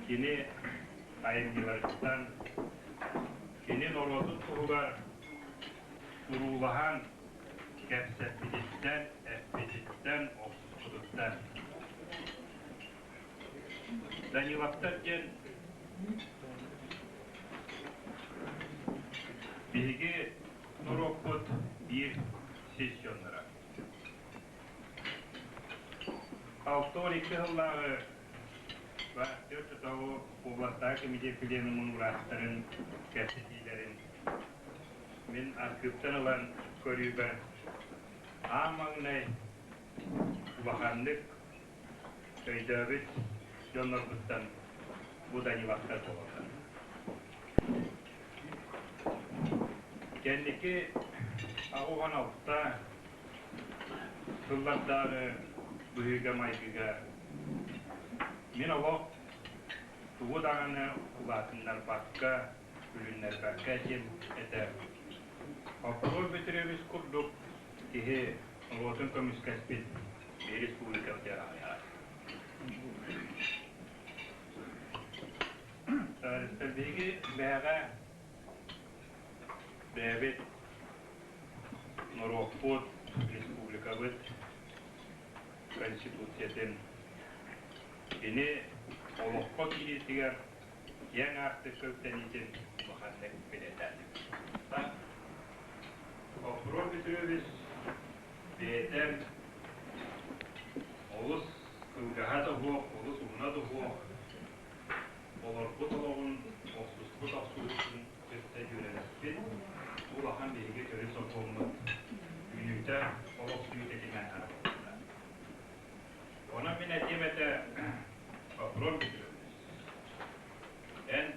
Кини айымньыларыттан, кини норуотун туһугар туруулаһан кэпсэппититтэн, эппититтэн, охсуспутуттан. Даниловтар диэн биһиги норуоппут биир сис дьонноро. 62 сыллааҕы партия оччотооҕу областааҕы комитет пленумун ураахтарын кэпсэтиилэрин мин архыыптан ылан көрүүбэр аан маҥнай улаханнык өйдөөбүт дьоннорбуттан бу Даниловтар буолаллар. Кэнники 86 сыллардааҕы быһыыга-майгыга мин олох тугу даҕаны улаатыннарбакка, үлүннэрбэккэ этиэм этэ. Хоппуруон Бөтүрүөбүс курдук киһи норуотун көмүскэспит биир республикабытыгар аҕыйаҕа. Биһиги бэйэҕэ бэйэбит норуоппут, республикабыт Конституциятын кини олоххо киириитигэр киэҥ аартыкка үктэниитин улаханнык бэлиэтээтим. Хоппуруон Петрович бэйэтэ олус кылгаһа да суох, олус уһуна да суох олорбут олоҕун, охсуспут охсуһуутун кытта дьүөрэлэспит улахан биһиги төрүт сокуоммут үүнүүтэ олохсуйуу тэтимэ арыллыбыта. Онон мин этиэм этэ, Хоппуруон Петрович, эн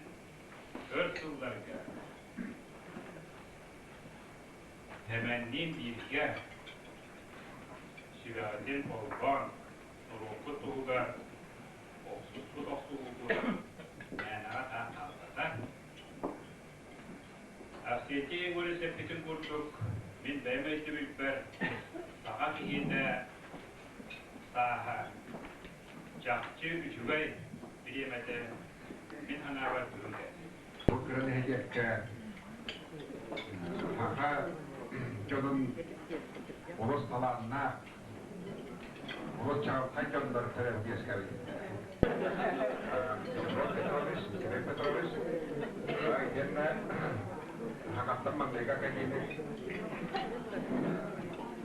өр сылларга Сэмэнниин бииргэ сүрэҕитин холбоон, норуоккут туһугар охсуспут охсуһуугут мээнэҕэ таах хаалбата. Арсентий Егорович эппитин курдук, мин бэйэм өйдөбүлбэр саха киһитэ сааһа чахчы үчүгэй бириэмэтэ мин санаабар бүгүн кэллэ. Бу кыра нэһилиэккэ саха дьонун олус талааннаах, олус чаҕылхай дьоннор төрөөн үөскээбиттэр. Петр Петрович, Сергей Петрович, итиэннэ Хакаттан маҥнайгы академик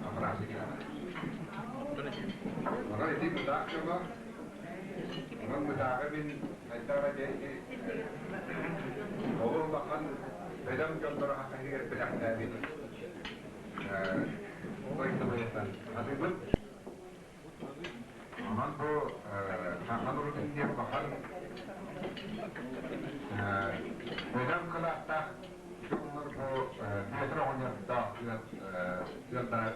Афанасий Иванович. Онон ити мытаах дьоно, онон мытааҕы мин хайдах эрэ ити олус улахан бөдөҥ дьоннору хахайыгар бэлэхтээбит дойдубутуттан атыыбын. Онон бу Саха норуотун диэн улахан бөдөҥ кылааттаах дьоннор бу Петр оҕонньордоох ыаллара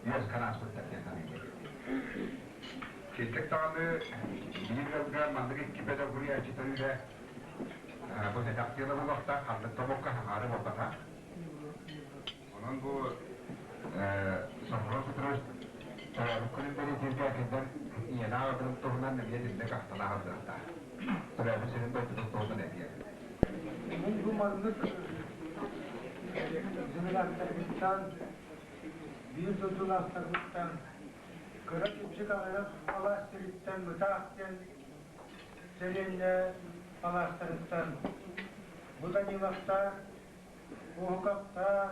үөскээн ааспыттар диэн саныыбын. Киттик даҕаны биир ыалга маннык икки бөдөҥ суруйааччы төрүүрэ бу сэдэх дьыала буолуохтаах, ханнык да омукка хаҥаары буолбатах. Онон бу Софрон Петрович төрөөбүт күнүн бэлиэтииргэ кинилэр ийэлээх аҕатын туһунан эмиэ итинник ахтан ааһыахтаах. Төрөөбүт сирин дойдутун туһунан эмиэ. Мин бу маннык земляктарбыттан, биир дойдулаахтарбыттан кыра чыпчык аҕыйах алаас сириттэн Мытаах диэн сэлиэнньэ алаастарыттан бу Даниловтар Уһукаптар,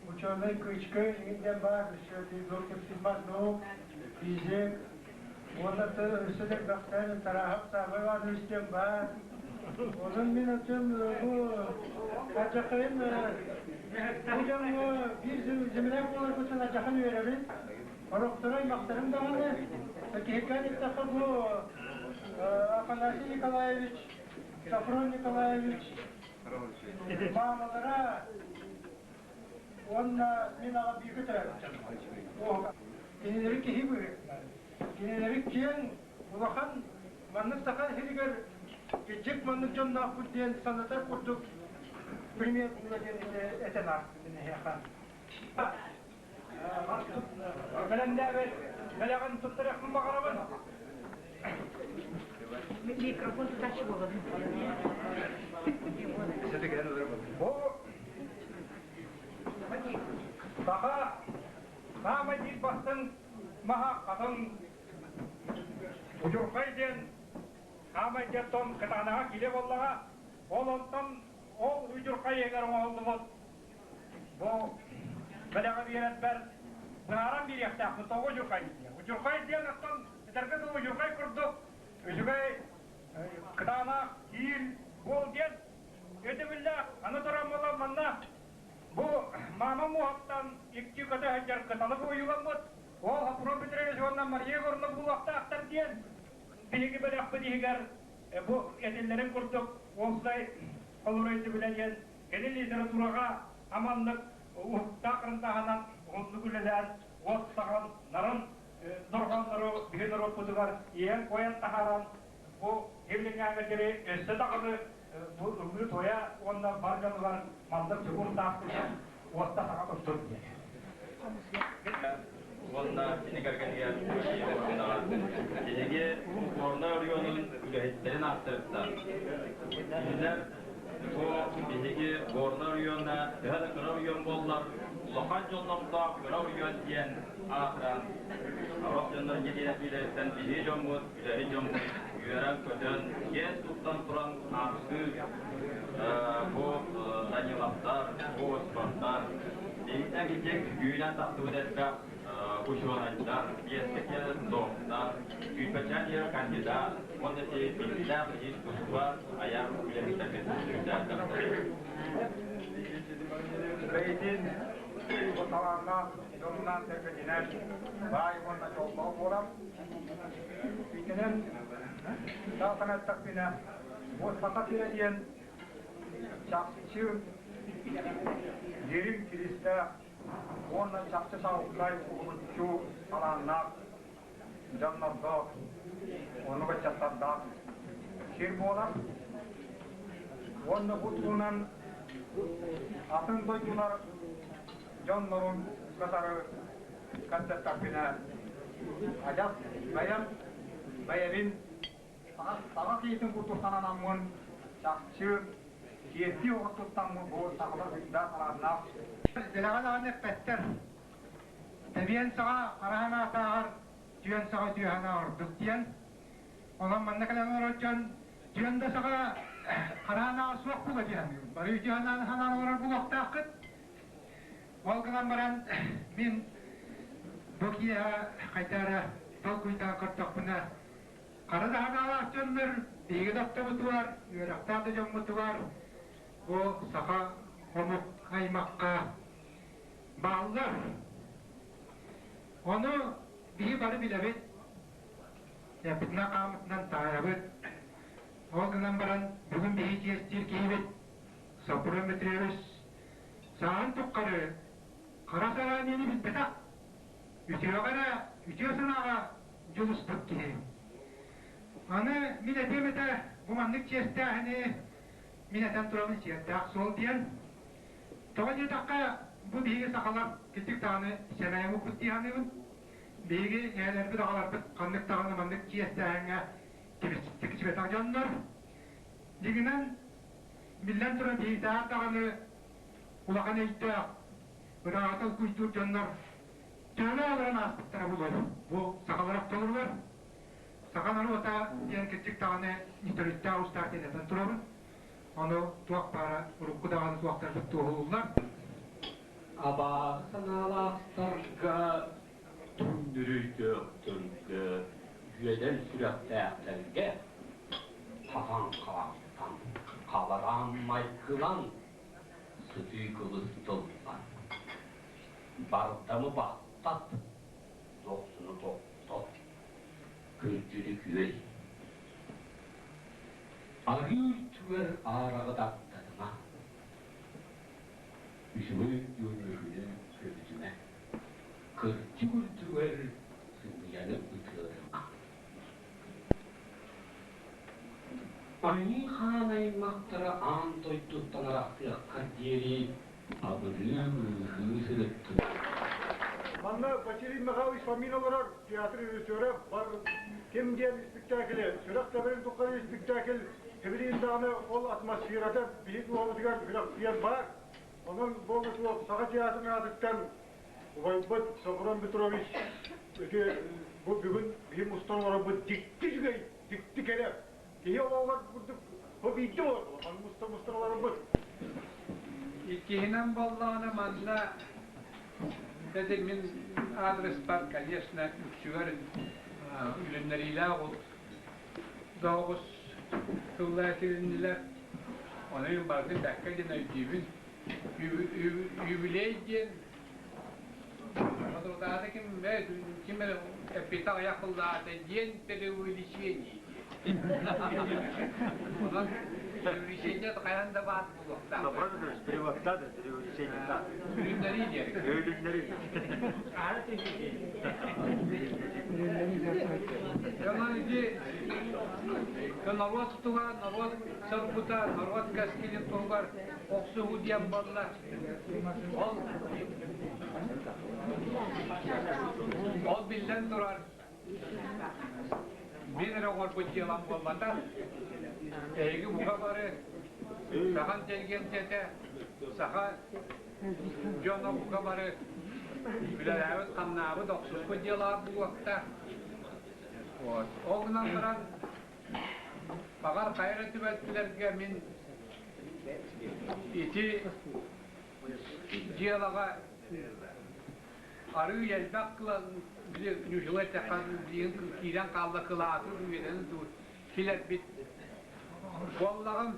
ученый Кычка иҥин баар өссө доктор физмат наук, физик, уонна өссө да элбэхтэр Тарахов Савва Иванович диэн баар. Онон мин отон бу ачахайым бу дьоҥҥо биир земляк буоларбыттан ачахан үөрэбин. Сорохторо аймахтарым даҕаны киһиккэ эттэххэ бу Афанасий Николаевич, Софрон Николаевич Маамалара уонна мин аҕам бииргэ төрөөбүттэр. Кинилэри киһи быыһыктар. Кинилэри киэҥ, улахан маннык саха сиригэр кырдьык маннык дьонноохпут диэн санатар курдук пример буолла диэн этэн аастым эһиэхэ. Бэлэмнээбит бэлэҕин туттарыахпын баҕарабын. Микрофон тутааччы буолабын. Бу саха саамай биир бастыҥ маһа хатыҥ удьурхай диэн хаамай диэн тон кытаанаҕа киирэ буоллаҕа. Ол онтон ол удьурхай иһигэр оҥоһуллубут бу бэлэҕи биэрэрбэр быһааран биэриэхтээхпин тоҕо удьурхай диэн. Удьурхай диэн оттон этэргэ дылы удьурхай курдук үчүгэй кытаанах киил буол диэн өйдөбүллээх. Аны туран буолан манна бу маама муоһуттан икки көтө сылдьар кыталык ойууламмыт. Ол Хопурун Петрович уонна Мария Егоровна буолуохтаахтар диэн биһиги бэлэхпит иһигэр бу этиллэрин курдук уопсай холобур өйдөбүлэ диэн кини литератураҕа аманнык уһуктаах кырынтаһынан уһуннук үлэлээн уот саҕан нарын дорҕооннору биһи норуоппутугар иһэн-койон таһааран бу кирлиҥҥээҥҥэ диэри өссө даҕаны бу ыллыы-туойа уонна бар дьонугар маннык чугур-таах уоста саҥа туттун диэн. Уонна кини кэргэнигэр Мария Биһиги Горнай оройуонун үлэһиттэрин ааттарыттан кинилэр бу биһиги Горнай оройуона төһө да кыра оройуон буоллар, улахан дьоннордоох кыра оройуон диэн аатыран, сорох дьоннор инньэ биһиги дьоммут, үлэһит дьоммут үөрэн-көтөн, киэн туттан туран ааттыыр бу Даниловтар, бу Осипповтар, биһиттэн кичик үүнэн тахсыбыт элбэх учуонайдар, биэскэ доктор, сүүрбэчээн иһэр кандидат уонна биллээх искусство айар үлэһиттэргэ Бэйэтин бу талааннаах дьонунан сэргэтинэн баай уонна дьоллоох буолар. Итинэн саатан эттэхпинэ, бу Саха сирэ диэн чахчы дириҥ силистээх уонна чахчы саҕалкай уһулуччу талааннаах дьоннордоох, оннук ыччаттардаах сир буолар. Уонна бу туһунан атын дойдулар дьоннорун кытары кэпсэттэхпинэ, адьас бэйэм бэйэбин саха киһитин курдук сананаммын, чахчы киэптии оҕотуттаммын бу сахалар үрдээх талааннаах. Дэлэҕэ даҕаны эппэттэр. Тэбиэн саҕа хара санаатааҕар түөн саҕа үтүө санаа ордук диэн. Онон манна кэлэн олорор дьон түөн да саҕа хара санаа суох буолуо дии саныыбын. Бары үтүө санааны санаан олорор буолуохтааххыт. Ол гынан баран мин бу киэһэ хайда эрэ толкуйдаан көрдөхпүнэ, хара да санаалаах дьоннор биһиги да ортобутугар, үөрэхтээх да дьоммутугар бу саха омук аймахха бааллар. Ону биһи бары билэбит, эппитинэн хааммытынан таайабыт. Ол гынан баран бүгүн биһи чиэстиир киһибит Сопрун Дмитриевич сааһын туххары хара сараанньаны билбэтэх, үтүөҕэ эрэ үтүө санааҕа дьулуспут киһи. Аны мин этиэм этэ, бу маннык чиэстээһини мин этэн турабын сиэрдээх суол диэн. Тоҕо диэтэххэ, бу биһиги сахалар кырдьык даҕаны сэмэйэ муккут дии саныыбын. Биһиги эһэлэрбит, аҕаларбыт ханнык даҕаны маннык чиэстээһиҥҥэ тиксибэтэх дьоннор. Дьиҥинэн, биллэн турар, биһигитээҕэр даҕаны улахан өйдөөх, ырааҕы толкуйдуур дьоннор төһөлөөх олорон ааспыттара буолуой? Бу сахалар ортолоругар саха норуота диэн кырдьык даҕаны төрүттээх устаах диэн этэн турабын. Ону туох баара урукку даҕаны суохтарбыт туоһулууллар. Абааһы санаалаахтарга түҥнүрүйдөөхтөргө, үөдэн сүрэхтээхтэргэ хаһан хаахтан, хабараан майгылан, сытыы кылыс тыллан, бардамы баттат, дохсуну тохтот, күрдьүнү күөл. Арыы үрдүгэр аараҕы даттаныма, үчүгэй үрдүгүнү көбүтүмэ, кырдьык үрдүгэр сымыйаны ытыарыма. Айыы хаан аймахтара аан дойдуттан арахсыаххар диэри абырыы-быыһыы сырыттылар. Манна Василий Михайлович Фомин олорор, театр режиссера бар. Ким диэн испиктээкили, Сүрэх тэбэрин тухары испиктээкил сибилигин даҕаны ол атмосферата биһи дууһабытыгар сүрэхтийэн баар. Онон буолла суох Саха театрын аатыттан убайбыт Софрон Петрович ити бу бүгүн биһи мустан олорорбут дьикти үчүгэй, дьикти кэрэ. Киһи олоҕор курдук бу биирдэ буолар улахан мустан мустан олорорбут. Иккиһинэн буоллаҕына манна это мин адреспар, конечно, үксүгэр үлүннэриилээх доҕус тыллар этилиннилэр. Ону мин барытын бэккэ диэн өйдүүбүн. Юбилей диэн Соторутааҕыта ким ким эрэ эппитэ аҕыйах сыллааҕыта диэн преувеличение диэн. Онон преувеличение хайаан да баар буолуохтаах. Переводта да преувеличение. Үлүннэрии диэн. Үлүннэрии. Онон ити норуот туһа, норуот соргута, норуот кэскилин туһугар охсуһуу диэн буолла. Ол, ол биллэн турар, мин эрэ оҥорбут дьыалам буолбатах. Эһиги бука бары саха интеллигенциятэ, саха дьоно бука бары үлэлээбит, хамнаабыт, охсуспут дьыалаҕа буолуохтаах. Вот. Ол гынан баран, баҕар хайа эрэ түбэлтэлэргэ мин Ити дьыалаҕа арыый элбэх били ньуһула эттэххэ билигин киирэн хаалла кылааты үөрэнэн дуу килэрбит буоллаҕым.